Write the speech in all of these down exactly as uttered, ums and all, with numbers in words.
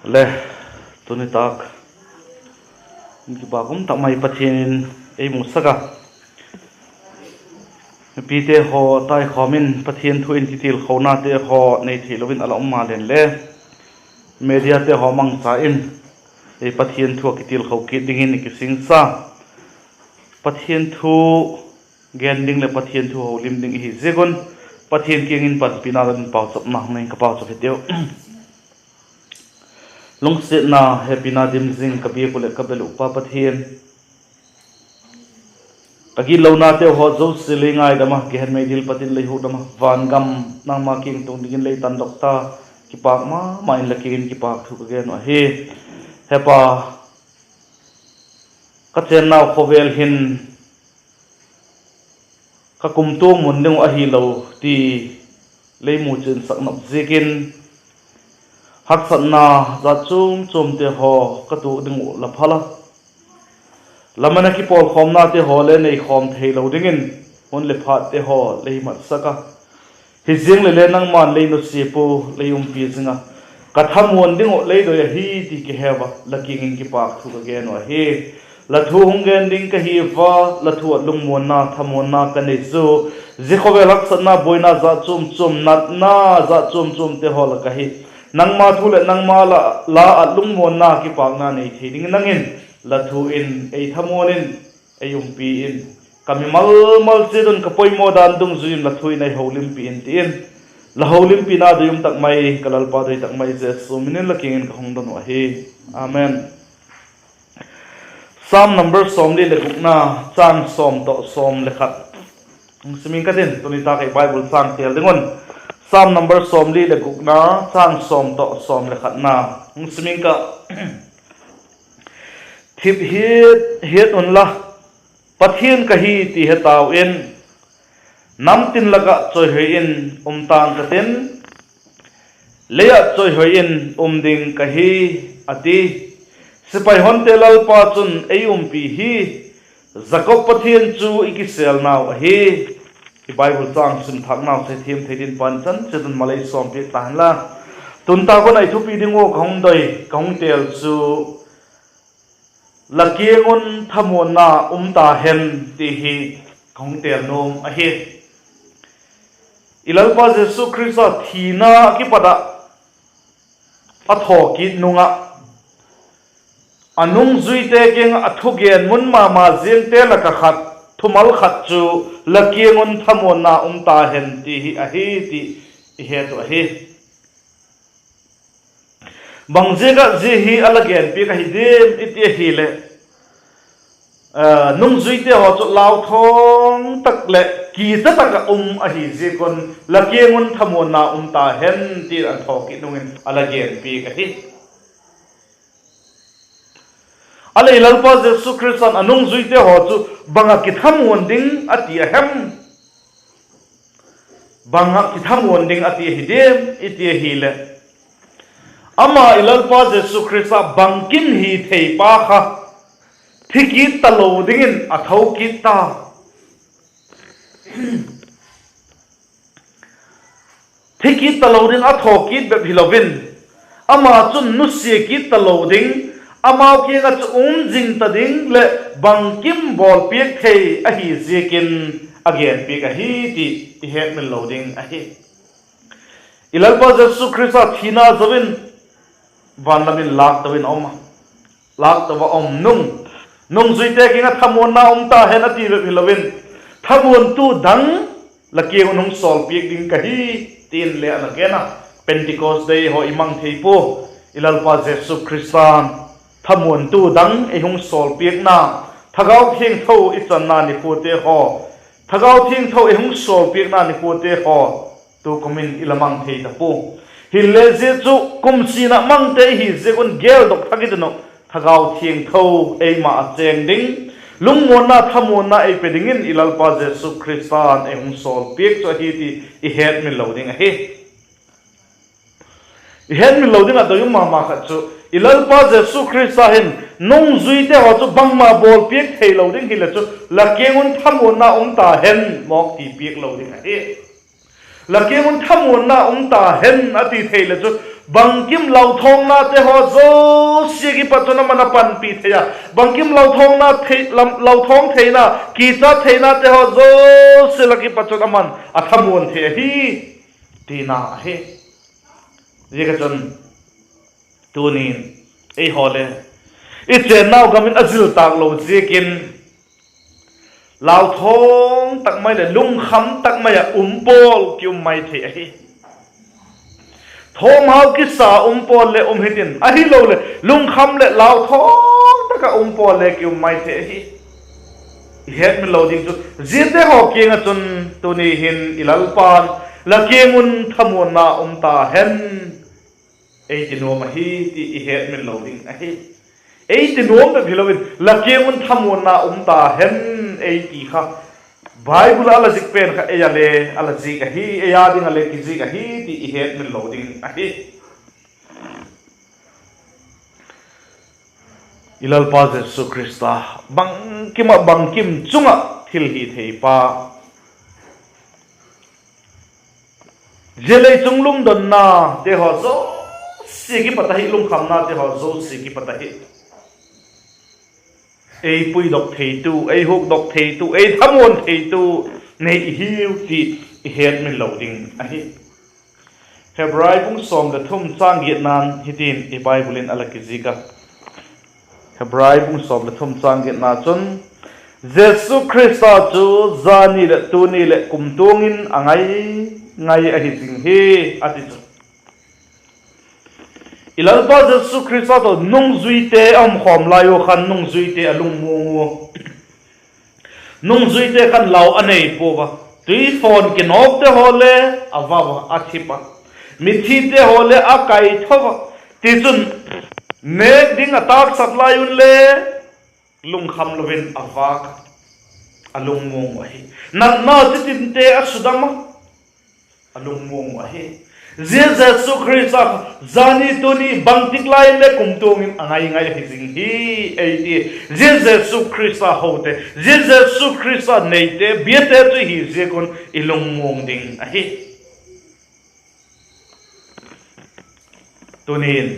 Le, tuni tâk, kipâk um tak mai Pathian in ei musak a, mipite haw taikhawm in Pathian thu in kitilkhonate haw nei theilo in a la um maleng le, mediate haw mangcha in ei Pathian thu ah kitilkho kit dingin i kisingsa. Pathian thu gen ding leh Pathian thu holim ding i hi ziak un, Pathian kiang in panpina don in pauchapna hung nei ing, ka pauchap hitiu. Lungsiatna, hepina dim zing ka biak uh leh ka bel uh Pa Pathian, ka gitlonateu haw zosia lei ngaidam a, Gehen meidil pat in lei hukdam a, van gam nangma kiang tung dingin lei tandok ta, kipâk ma ma in la kiang in kipâk thu ka gen uh ahi. Hepa, ka chênnau khawvel hin ka kumtuang mun ding uh ahilo ti lei mu chiansak nop ziakin, haksatna jat chuam chuamte haw ka tuak ding uh la phal a, lam ah a kipawlkhawmnate haw le neikhawm theilo dingin hun leh phatte haw lei matsak a, hiziang leh le nangma'n lei nusia pua, lei umpi zing a, ka thamuan ding uh lei doi ahi ti kihe ua, la kiang in kipâk thu ka gen uh ahi. La thu hung gen ding ka hi ua, la thu ah lungmuanna thamuanna ka nei chu, zia khawvel haksatna buaina jat chuam chuam, natna jat chuam chuamte haw lak ah hi nangma thu leh nangma la, la ah lungmuanna kipâkna nei thei dingin nang in la thu in ei thamuan in, ei umpi in, ka mimal mal chiat un ka poimaw dan dungzui in la thu in ei holimpi in ti in, la holimpina doi um tak mai ka Lalpa doi tak mai Jesu min in la kiang in ka hung don uh ahi. Amen. Sam number sawmli leh gukna, châng sawm tawh sawm le khat hung sim ing ka tin, tuni tâk ei Bible châng tel ding un. Sam number sawmli leh gukna, châng sawm tawh sawm le khatna hung sim ing ka. Thip hiat hiat unla, Pathian ka hi ti he tau in, namtin lak ah chawihoi in um tang ka tin, lei ah chawihoi in um ding ka hi, a ti. Sipai honte Lalpa chun ei umpi hi, Jakob Pathian chu i kisêlnau ahi. I Bible châng sim thâknau chu thiam thei dingin Pa'n chan chiat un mal ei sawmpiak ta hen la. Tun tâk un ei thupi ding ua ka hung doi, ka hung têl chu, la kiang un thamuanna um ta hen ti hi ka hung têl nuam ahi. I Lalpa Jesu Khrista thina a kipat ah a thawkit nung ah, a nungzuite kiang ah a thugen mun ma ma ziangte lak ah khat, thumal khat chu, la kiang un thamuanna um ta hen ti hi ahi ti i het uh ahi. Bangziak ah zia hi a la genpiak ahi diam i ti ahileh, nungzuite haw chu lauthawng tak leh kicha tak ah um ahi ziak un, la kiang un thamuanna um ta hen ti a thawkit nung in a la genpiak ahi. A leh i Lalpa Jesu Khrista'n a nungzuite haw chu bang ah kithamuan ding a ti a hem? Bang ah kithamuan ding a ti ahi diam i ti ahileh, ama i Lalpa Jesu Khrista bangkim hi theipa kha thi kit talo dingin a tho kit ta. Thi kit talo ding a thawkit bep hilo in, ama chun nusia kit talo ding, amau kiang ah chu um zing ta ding leh bangkim bawlpiak thei ahi ziakin a genpiak ahi ti i hetmil lo ding ahi. I Lalpa Jesu Khrista thina zo in van lam in lâkto in a um a, lâkto a um nung, nungzuite kiang ah thamuanna um ta hen a ti bep hilo in, thamuantu dang la kiang un hung sawlpiak ding ka hi, ti'n le a la gen a. Pentecost Day haw i mang thei pua, i Lalpa Jesu Khrista'n thamuantu dang ei hung sawlpiakna, Thagau Thiangtho i channa nikhuate haw, Thagau Thiangtho ei hung sawlpiakna nikhuate haw, tukum in i la mang thei ta pua. Hinle zia chu kum sin ah mangte i hi ziak un geldok thak i tin uh, Thagau Thiangtho eima ah chêng ding, lungmuanna thamuanna ei pe dingin i Lalpa Jesu Khrista'n ei hung sawlpiak chu ahi ti i hetmil lo ding ahi. I hetmil lo ding ah doi um ma ma khat chu, i Lalpa Jesu Khrista hin nungzuite haw chu bangma bawlpiak theilo ding hileh chu, la kiang un thamuanna um ta hen mawk ti piak lo ding ahi. La kiang un thamuanna um ta hen a ti thei leh chu, Bangkim lauthawngnate haw zosia kipat chun aman a panpi thei a, bangkim lauthawngna thei, lam, lauthawng theina, kichat theinate haw zosia lak kipat chun aman a thamuan thei ahi, tina ahi. Ziak a chun, tuni'n eihaw le i chênnau gam in a zil tâk lo ziakin, lauthawng tak mai leh lungkham tak mai ah um pawl ki um mai thei ahi. Thawmhau kisa um pawl le um hitin, ahiloleh lungkham leh lauthawng tak ah um pawl le ki um mai thei ahi. I hetmil lo ding chu, ziate haw kiang ah chun tuni hin i Lalpa'n, La kiang un thamuanna um ta hen, ei ti nuam ahi ti i hetmil lo ding ahi. Ei ti nuam bep hilo in, La kiang un thamuanna um ta hen, ei ti kha, Bible ah a la zik pen kha ei a le a la zik ahi, ei â ding ah le kizik ahi ti i hetmil lo ding ahi. I Lalpa Jesu Khrista, bangkim ah bangkim chung ah thilhitheipa, zia lei chung lungdonnate haw zosia kipat ahi, lungkhamnate haw zosia kipat ahi, ei puidok theitu, ei hukdok theitu, ei thamuan theitu nei i hiu ti i hetmil lo ding ahi. Hebrai bung sawm leh thum châng giatna'n hitin i Bible in a la kizik a, Hebrai bung sawm leh thum châng giatna chun, Jesu Khrista chu zani leh tuni leh kumtuang in a ngai ngai ahi zing hi, a ti chu. I Lalpa Jesu Khrista tawh nungzuite a umkhawm lai ua khan nungzuite a lungmuang ua, nungzuite khan lau a nei pua a, tuifawn kinawkte haw le a vau a, a thip a, mithite haw le a kaitho a, tichun, nêk ding a tâksap lai un le lungkham lo in a vâk a, a lungmuang uh ahi. Natna chitinte a sudam a, a lungmuang uh ahi. Zia Jesu Khrista kha zani tuni bangtik lai in le kumtuang in a ngai ngai ahi zing hi, ei ti. Zia Jesu Khrista hote, zia Jesu Khrista neite, biate chu i hi ziak un i lungmuang ding ahi. Tuni'n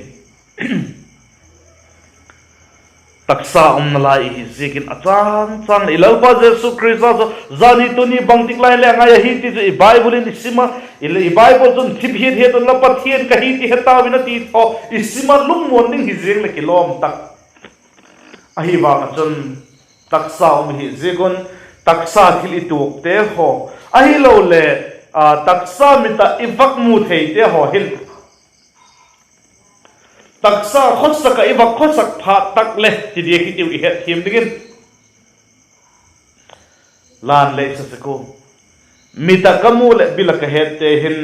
taksa umna lai i hi ziakin a châng châng leh i Lalpa Jesu Khrista chu zani tuni bangtik lai in le a ngai ahi ti chu i Bible in i sim a, i Bible chun thip hiat hiat unla Pathian ka hi ti he tau in a ti thaw i sim a, lungmuang ding hi ziang leh kilawm tak ahi vang ah chun, taksa um i hi ziak un, taksa thil i tuakte haw, ahiloleh, a, taksa mit ah i vak mu theite haw hin, taksa khawsak ah i vak khawsak phat tak le ti diak hitiu i hetthiam dingin. La'n lei sa sek ua, mit ah ka mu leh bil ah ka hette hin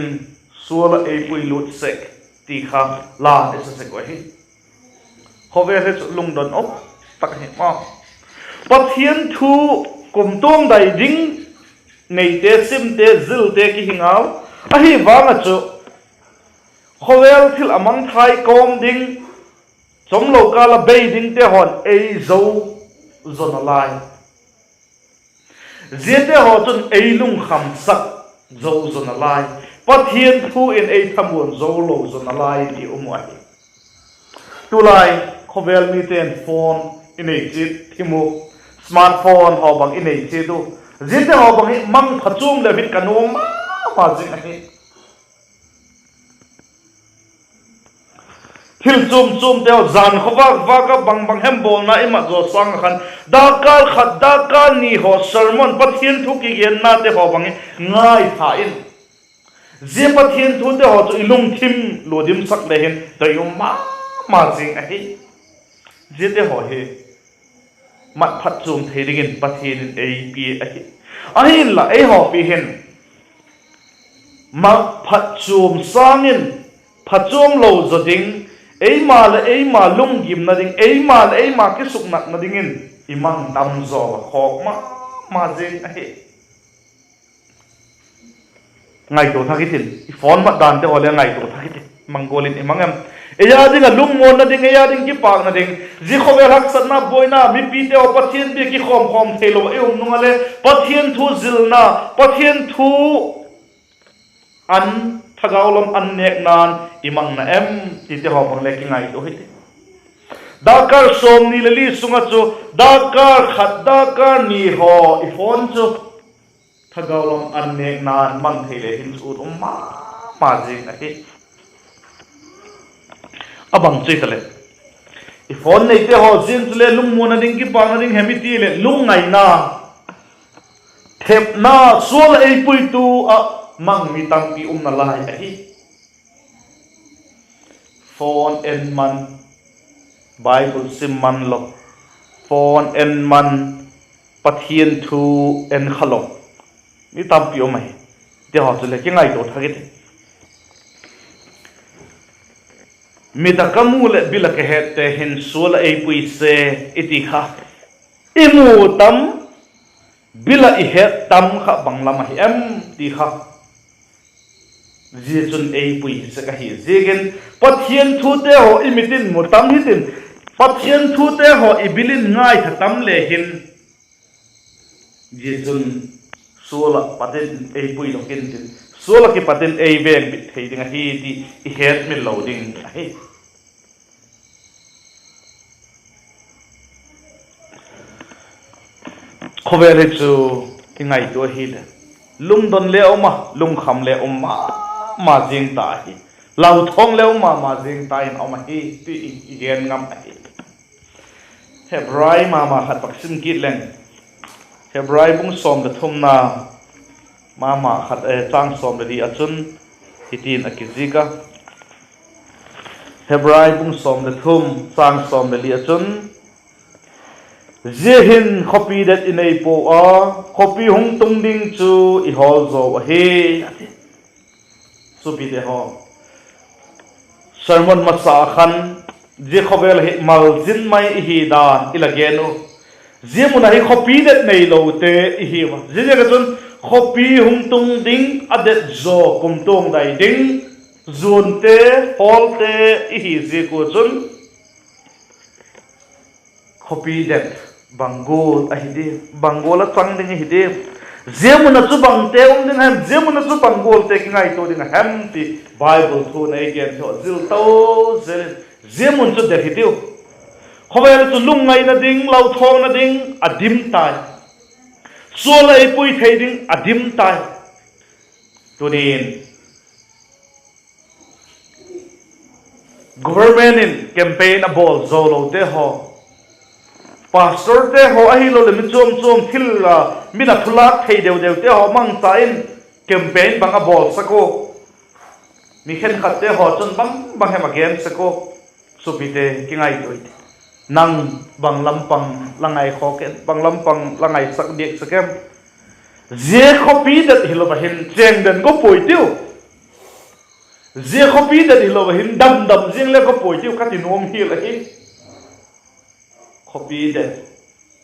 sual ah ei puilut sek, ti kha la'n i sa sek uh ahi. Khawvel hi chu lungdon um tak hi ma, Pathian thu kumtuang dai ding neite, simte, zilte kihi ngal. Ahi vang ah chu khawvel thil a mangthai kawm ding, chawmlo kâl ah bei dingte haw'n ei zo zaw nalai. Ziate haw chun ei lungkhamsak zo zaw nalai, Pathian thu in ei thamuan zo lo zaw nalai ti um uh ahi. Tulai khawvel mite'n phone i nei chiat thim u, smartphone haw bang i nei chiat u, ziate haw bang hi mang phachuam leu hin ka nuam ma ma zing ahi. Thil chuam chuamte haw, jan khawvâk vâk ah bang bang hem bawlna i mat zaw sâng ah khan, dakkal khat dakkal ni haw sermon, Pathian thu kigennate haw bang hi ngaitha in, zia Pathian thute haw chu i lungthim lua dimsak le hin doi um ma ma zing ahi. Ziate haw hi mat phatchuam thei dingin Pathian in ei pia ahi. Ahinla eihaw pi hin mat phatchuam sâng in phatchuam lo zaw ding, eima leh eima lunggimna ding, eima leh eima kisuknatna dingin i mang tam zaw a khawk ma ma zing ahi. Ngaitua thak hitin, i phone mat dante haw le ngaitua thak hitin, mang gual in i mang em? Ei â ding ah lungmuanna ding, ei â ding kipâkna ding, zia khawvel haksatna buaina, mipite haw Pathian bia kikhawm khawm theilo ah i um nung ah le Pathian thu zilna, Pathian thu an thagau lam an nêkna'n i mang na em? tite haw bang le kingaitua hi ti. Dakkâr sawmni leh li sung ah chu dakkâr khat, dakkâr ni haw i phone chu thagau lam an nêkna'n mang thei le hin chu ut um ma ma zing ahi. A bang chu hitaleh, i phone neite haw ziang chule lungmuanna ding, kipakna ding hem i ti leh lungngaina, thepna, sual a ei puitu ah mang mi tampi um nalai ahi. Phone en man, Bible sim man lo, phone en man, Pathian thu en kha lo mi tampi um ahi. Ti haw chule kingaitua thak i ti. Mit a ka mu leh bil a ka hette hin sual a ei pui se i ti kha, i mu tam, bil a i het tam kha bang lam ahi em ti kha, zia chun ei pui hi sek ahi ziakin, Pathian thute haw i mit in mu tam hitin, Pathian thute haw i bil in ngaitha tam le hin, zia chun sual ah pat in ei puidok intin, sual ah kipat in ei vengbit thei ding ahi ti i hetmil lo ding ahi. Khawvel hi chu i ngaitua ahileh, lungdon le um a, lungkham le um ma ma zing ta ahi. Lauthawng le um ma ma zing ta in a um ahi ti i gen ngam ahi. Hebrai ma ma khat bak sim kit leng, Hebrai bung sawm leh thumna, ma ma khat, châng sawm leh li ah chun hitin a kizik a. Hebrai bung sawm leh thum, châng sawm leh li ah chun, zia hin khawpi det i nei puau a, khawpi hung tung ding chu i hawl zaw ahi, a ti. Suapite haw, sermon masa ah khan zia khawvel hi malzin mai i hi dan i la gen u. Zia mun ah hi khawpi det neilote i hi ua, ziaziak ah chun khawpi hung tung ding, a det zaw kumtuang dai ding, zuante, hawlte i hi ziak ua chun khawpi det bang gual ahi di, bang gual a chang ding ahi di, zia mun ah chu bangte um ding a hem, zia mun ah chu bang gualte kingaitua ding a hem ti Bible thu'n ei gen tho zil to zel in, zia mun chu det hitiu. Khawvel chu lungngaina ding, lauthawngna ding a dim tai. Sual a ei pui thei ding a dim tai. Tunin government in campaign a bawl zo lote haw, pastorte haw ahiloleh mi chuam chuam thil a, min a thulâk thei deu deute haw mangcha in campaign bang a bawlsak ua, mi khenkhatte haw chun bang bang hem a gen sek ua. Suapite, kingaitua i ti. Nang bang lam pang la ngaikhawk em, bang lam pang la ngaisak diak sek em? Zia khawpi det hilo a hin chêng den ka puai tiu. Zia khawpi det hilo a hin damdam ziang le ka puai tiu ka ti nuam hial ahi. Khawpi det,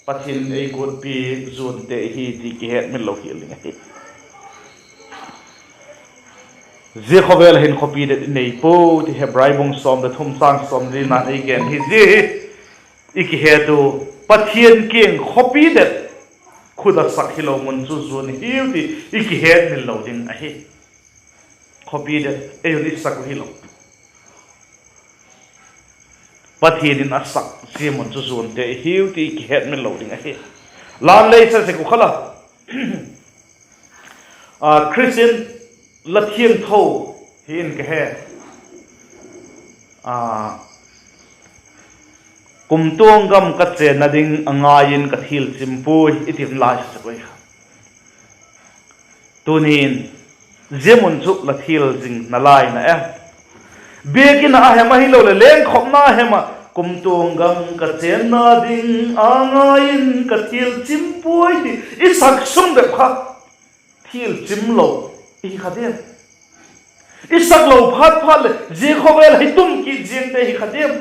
Pathian ei guatpi zuante hi ti kihetmil lo hial ding ahi. Zia khawvel ah hin khawpi det i nei puau ti Hebrai bung sawm leh thum châng sawm leh lina'n ei gen hi zia hi i kihet u, Pathian kiang khawpi det khut a sak hilo mun chu zuan i hiu ti i kihetmil lo ding ahi. Khawpi det ei un i sak u hilo, Pathian in a sak zia mun chu zuante i hiu ti i kihetmil lo ding ahi. Lan lei sa sek u kha la, Khristian la thiangtho hi in ka he, kumtuang gam ka chênna ding a ngai in ka thil chim puai i ti lai sa sek u kha. Tunin zia mun chu la thil zing nalai na em? Biakin ah a hem ahiloleh lengkhawmna a hem ah, kumtuang gam ka chênna ding a ngai in ka thil chim puai ti i sak sung bep kha thil chim lo i hi kha diam? I sak lo phat phat leh zia khawvel ah hi tum kit ziangte hi kha diam?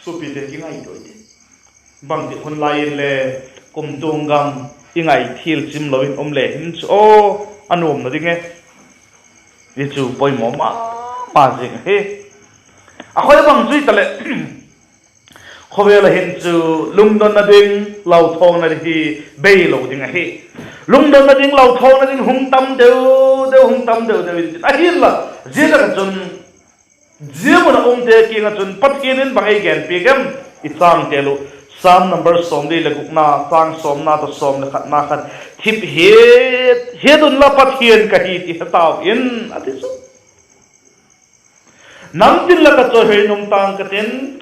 Suapite, kingaitua i ti. Bangtik hun lai in le kumtuang gam i ngai thil chim lo in um le hin chu aw, a nuamna ding e. Zia chu poimaw ma ma zing ahi. A khoi bang chu hitaleh, khawvel ah hin chu lungdonna ding, lauthawngna ding hi bei lo ding ahi. Lungdonna ding, lauthawngna ding hung tam deu deu, hung tam deu deu intin, ahinla, zia tak ah chun, zia mun ah umte kiang ah chun Pathian in bang ei genpiak em? I châng tel uh, Sam number sawmli leh gukna, châng sawmna tawh sawm leh khatna khan, Thip hiat hiat unla, Pathian ka hi ti he tau in, a ti chu. Namtin lak ah chawihoi in um tang ka tin,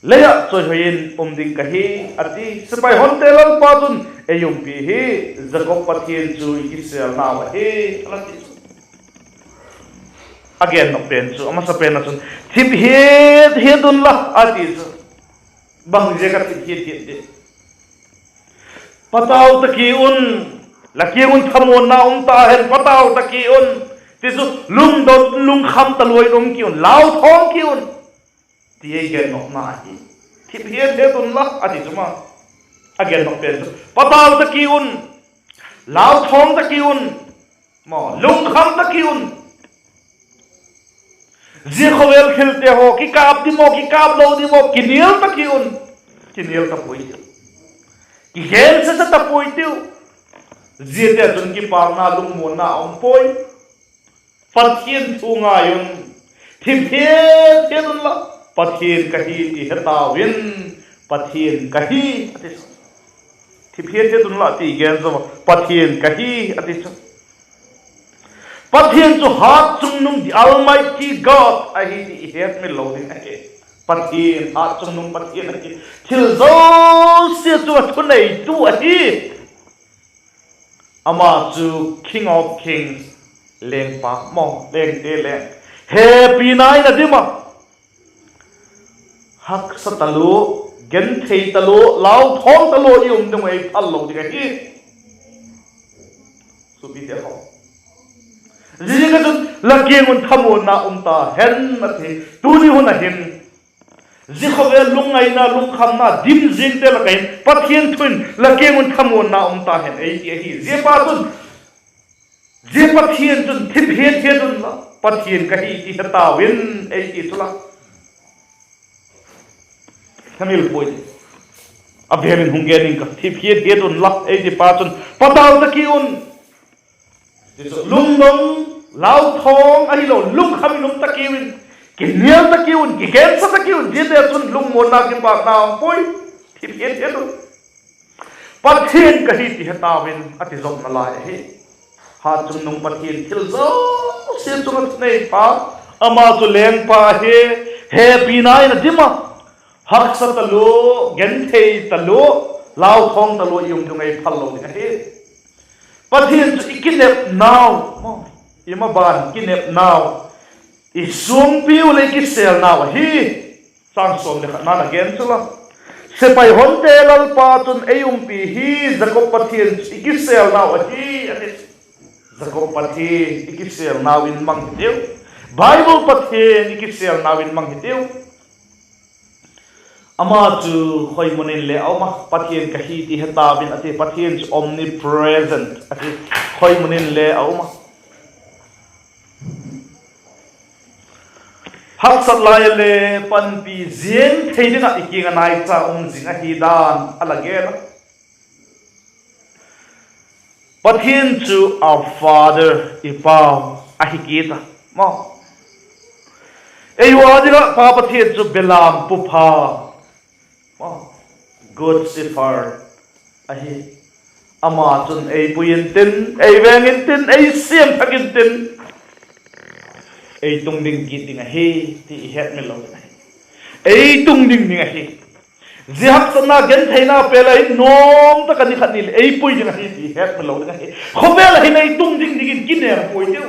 lei ah chawihoi in um ding ka hi, a ti. Sepai honte Lalpa chun ei umpi hi Jakob Pathian chu i kisêlnau ahi, a la ti chu. A gen nop pen chu, a masapen ah chun, Thip hiat hiat unla, a ti chu. Bang ziak a thip hiat hiat di? Patau ta ki un, la kiang un thamuanna um ta hen, patau ta ki un, ti chu, lungdon lungkham talua in um ki un, lauthawng ki un, ti ei gen nopna ahi. Thip hiat hiat unla, a ti chu ma. A gen nop pen chu, patau ta ki un, lauthawng ta ki un, maw, lungkham ta ki un. Zia khawvel thilte haw kikâp di maw, kikâp lo di maw, kinial ta ki un. Kinial ta puai tiu. Kigense sa ta puai tiu. Ziate chun kipâkna, lungmuanna a um puai. Pathian thu ngai un. Thip hiat hiat unla, Pathian ka hi ti he tau in. Pathian ka hi, a ti chu. Thip hiat hiat unla ti gen zaw a, Pathian ka hi, a ti chu. Pathian chu hatchungnung, the Almighty God ahi ti i hetmil lo ding ahi. Pathian hatchungnung Pathian ahi. Thil zosia chung ah thuneitu ahi. Ama chu King of Kings, lengpa maw, lengte leng, hepina in a dim a. Haksa talua, genthei talua, lauthawng talua i um ding uh ei phal lo ding ahi. Suapite haw, ziaziak a chun la kiang un thamuanna um ta hen, a ti. Tuni hun a hin, zia khawvel lungngaina, lungkhamna dim zingte lak ah hin Pathian thu in, La kiang un thamuanna um ta hen, ei ti ahi. Ziapa chun, zia Pathian chun, Thip hiat hiat unla, Pathian ka hi ti he tau in, ei ti chu la. Ka mil puai, a vêl in hung gen ing ka, Thip hiat hiat unla, ei tipa chun patau ta ki un. Lungdong, lauthawng ahilo, lungkham in um ta kiu in, kinial ta kiu in, kigensa ta kiu in, ziate chun lungmuanna, kipakna um puai. Thip hiat hiat un, Pathian ka hi ti he tau in, a ti zawkna lai ahi. Hatchungnung Pathian, thil zosia chung a thuneipa, ama chu lengpa ahi, hepina in a dim a, haksa talua, genthei talua, lauthawng talua i um ding ei phal lo ding ahi. Pathian chu i kinepnau, i maban kinepnau, i suangpiu leh i kisêlnau ahi. Chang sawm leh khatna'n a gen chu la, Sepai honte Lalpa chun ei umpi hi Jakob Pathian chu i kisêlnau ahi, a ti. Jakob Pathian i kisêlnau in mang hitiu. Bible Pathian i kisêlnau in mang hitiu. Ama chu khoi mun in le a um a, Pathian ka hi ti he tau in, a ti. Pathian chu omnipresent ahi, khoi mun in le a um a. Haksat lai a le panpi ziang thei ding ah i kiang a naicha um zing ahi dan a la gen a. Pathian chu our Father, i Pa ahi kit a, maw. Ei ua ding ah Pa Pathian chu belam pupha, maw, Good Shepherd ahi. Ama chun ei pui intin, ei veng intin, ei siam thak intin, ei tung ding kit ding ahi ti i hetmil lo ding ahi. Ei tung ding ding ahi. Zia haksatna, gentheina pêl ah hin nuam tak a ni khat ni leh ei pui ding ahi ti i hetmil lo ding ahi. Khawvel ah hin ei tung ding dingin kinêm puai tiu.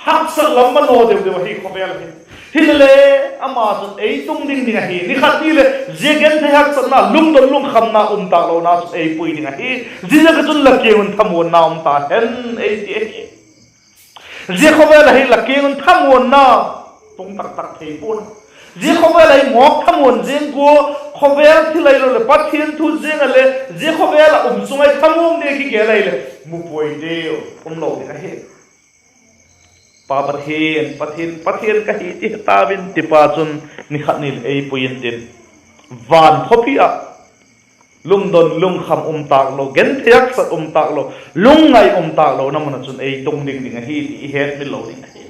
Haksat lam manaw deu deu ahi khawvel ah hin. Hilele, ama chun ei tung ding ding ahi. Ni khat ni leh zia genthei, haksatna, lungdon lungkhamna um tâk lona chun ei pui ding ahi. Ziaziak a chun, La kiang un thamuanna um ta hen, ei ti ahi. Zia khawvel ah hin la kiang un thamuanna tung tak tak thei pua'n. Zia khawvel ah hin mawk thamuan ziang gua, khawvel thil ahilo leh Pathian thu ziang ah le, zia khawvel ah um sung ah thamuang ding kigel ahileh, mu puai deu, um lo ding ahi. Pa Pathian, Pathian, Pathian ka hi ti he tau in, tipa chun ni khat ni leh ei pui intin, van khawpi ah Lungdon lungkham um tâk lo, genthei haksat um tâk lo, lungngai um tâk lona mun ah chun ei tung ding ding ahi ti i hetmil lo ding ahi.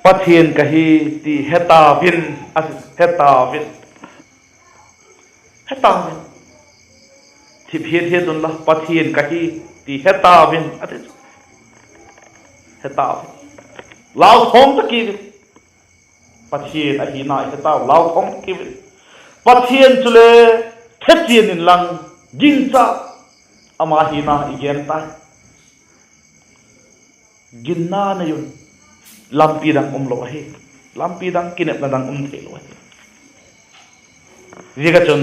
Pathian ka hi ti he tau in, a ti, he tau in. He tau in. Thip hiat hiat unla, Pathian ka hi ti he tau in, a ti chu. He tau in. Lauthawng ta kiu in. Pathian ahina i he tau, lauthawng ta kiu in. Pathian chule thechian inlang, gingcha, ama hina i gen tai. Ginna nei un, lampi dang um lo ahi. Lampi dang, kinepna dang um theilo ahi. Ziak ah chun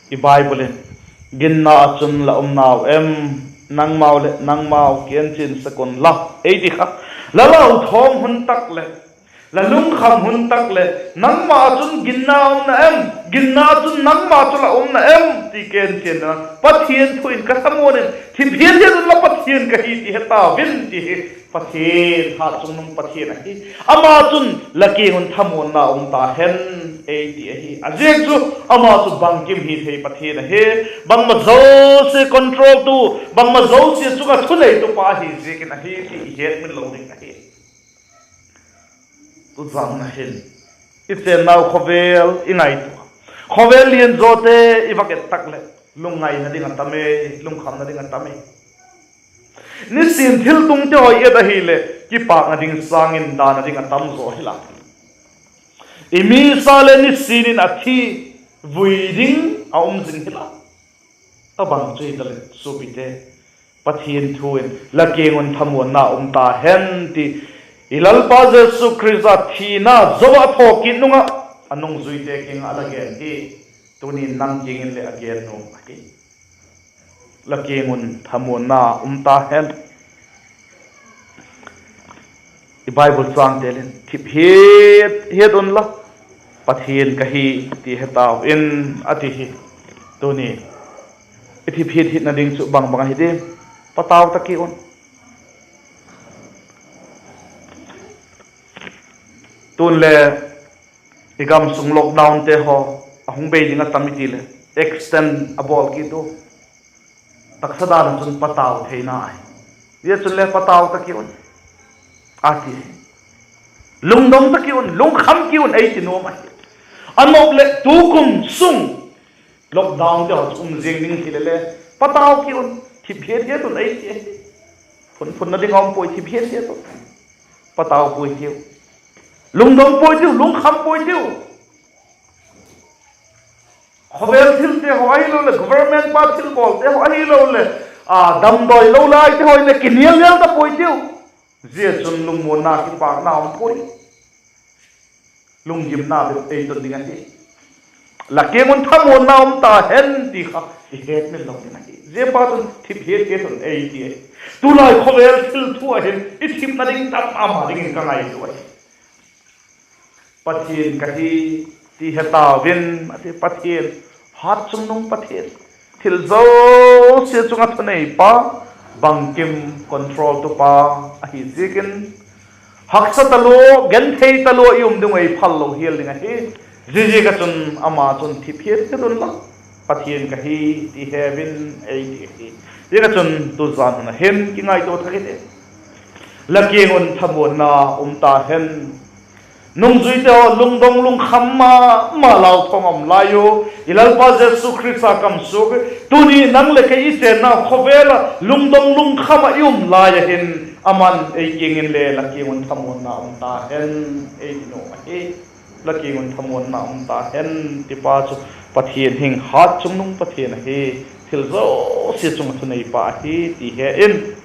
i Bible in, ginna ah chun la um nau em? Nangmau leh nangmau kienchian sek unla, ei ti kha. La lauthawng hun tak leh, la lungkham hun tak leh, nangma ah chun ginna um na em? Ginna chun nangma chu la um na em? ti kienchianna Pathian thu in ka thamuan in, thip hiat hiat unla, Pathian ka hi ti he tau in, ti hi Pathian, hat chungnung Pathian ahi. Ama chun la kiang un thamuanna um ta hen, ei ti ahi. A ziak chu ama chu bangkim hi thei Pathian ahi. Bangma zosia controltu, bangma zosia chung ah thuneitu pa ahi ziakin ahi ti i hetmil lo ding ahi. Tuzan a hin, i chênnau khawvel i ngaitua, khawvel lianzawte i vak et tak leh, lungngaina ding a tam e, lungkhamna ding a tam e. Nisin thiltungte haw i et ahileh, kipâkna ding sâng in dana ding a tam zaw hi la. I mi sa leh nisin in a thi, vui ding a um zing hi la. A bang chu hitaleh suapite, Pathian thu in, la kiang un thamuanna um ta hen ti, i Lalpa Jesu Khrista thina zo ah thawkit nung ah a nungzuite kiang ah a la gen hi. Tuni'n nang kiang in leh a gen nuam ahi. La kiang un thamuanna um ta hen. I Bible chângte leh, thip hiat hiat unla, Pathian ka hi ti he tau in, a ti hi. Tuni i thip hiat hiatna ding chu bang bang ahi diam? Patau ta kiu in. Tun le i gam sung lockdownte haw a hung bei ding a tam i ti leh, extend a bawl kit u. Taksa dan ah chun patau theina ahi. Zia chun le patau ta kiu in, a ti hi. Lungdong ta kiu in, lungkham kiu in ei ti nuam ahi. A nop leh tukum sung lockdownte haw chu um ziang ding hile le, patau kiu in, thip hiat hiat un ei ti ahi. Phunphunna ding a um puai, thip hiat hiat un. Patau puai tiu. Lungdong puai tiu, lungkham puai tiu. Khawvel thilte haw ahilo leh, government pa thilbawlte haw ahilo leh, a damdawi lo laite haw in le kinial nial ta puai tiu. Zia chun lungmuanna, kipâkna um puai. Lunggimna bep ei tun ding ahi. La kiang un thamuanna um ta hen ti kha i hetmil lo ding ahi. Zia pa chun thip hiat hiat un ei ti ahi. Tulai khawvel thil thu ah hin i thipna ding tam ama dingin ka ngaitua ahi. Pathian ka hi ti he tau in, a ti. Pathian, hat chungnung Pathian, thil zosia chung ah thunei pa, bangkim controltu pa ahi ziakin, haksa talua, genthei talua i um ding uh ei phal lo hial ding ahi. Ziaziak ah chun ama chun thip hiat hiat unla, Pathian ka hi ti he in ei ti ahi. Ziak ah chun tuzan hun ah hin kingaitua thak i ti. La kiang un thamuanna um ta hen. Nungzuite haw lungdong lungkham ma ma lauthawng a um lai u, i Lalpa Jesu Khrista kam suak, tuni nang leh kei i chênna khawvel ah lungdong lungkham ah i um lai ah hin, aman ei kiang in le, la kiang un thamuanna um ta hen, ei ti nuam ahi. La kiang un thamuanna um ta hen ti pa chu Pathian hing, hat chungnung Pathian ahi. Thil zosia chung ah thunei pa ahi ti he in,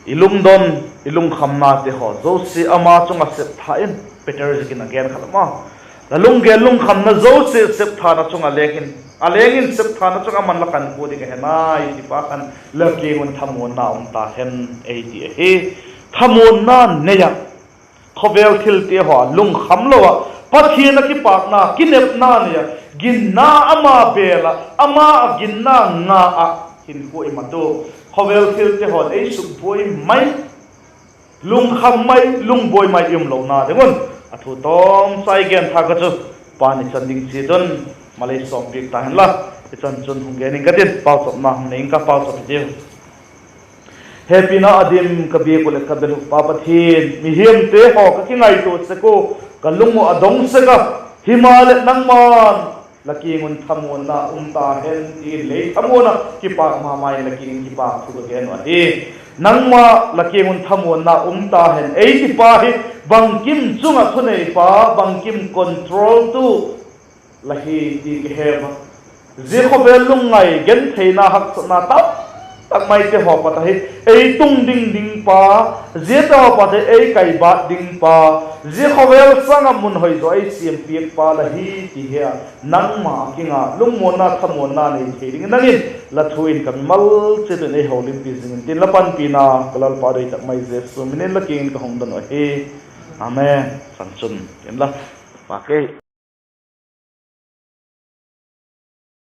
i lungdon, i lungkhamnate haw zosia ama chung ah sep tha in, Peter ziakin a gen kha lam a, la lunggel lungkhamna zosia sep thana chung ah leng in, a leng in sep thana chung ah aman la kankua ding ahi nai ti pa khan, la kiang un thamuanna um ta hen ei ti ahi. Thamuanna nei ah, khawvel thilte haw lungkham lo ah, Pathian ah kipâkna, kinepna nei ah, ginna ama bêl ah, ama a ginna nga ah hinkhua i mat u. Khawvel thilte haw'n ei sukbuai mai, lungkham mai, lungbuai mai i um lona ding un, A thu tawmchai gen tha ka chu, Pa'n i chan ding chiat un malei sawmpiak ta hen la. I chan chun hung gen ing ka tin, pauchapna hung nei ing ka, pauchap hitiu. Hepina a dim ka biak uh leh ka bel uh Pa Pathian, mihiamte haw ka kingaitua sek ua, ka lung uh a dong sek a, himaleh nangma'n la kiang un thamuanna um ta hen ti'n lei thamuan ah kipâk ma ma in la kiang in kipâk thu ka gen uh ahi. Nangma la kiang un thamuanna um ta hen ei ti pa hi bangkim chung ah thuneipa, bangkim controltu la hi ti ka he a. Zia khawvel lungngai, gentheina, haksatna tam tak maite haw pat ahi ei tung ding ding pa, ziate haw pat ahi ei kaibat ding pa, zia khawvel sâng ah mun hoi zaw ei siam piak pa la hi ti hi a, nangma a kiang ah lungmuanna thamuanna nei thei dingin nang in la thu in ka mimal chiat un ei holimpi zing intin, la panpina ka Lalpa doi tak mai Jesu min in la kiang in ka hung don uh ahi. Amen. Chan chun inla, pa kei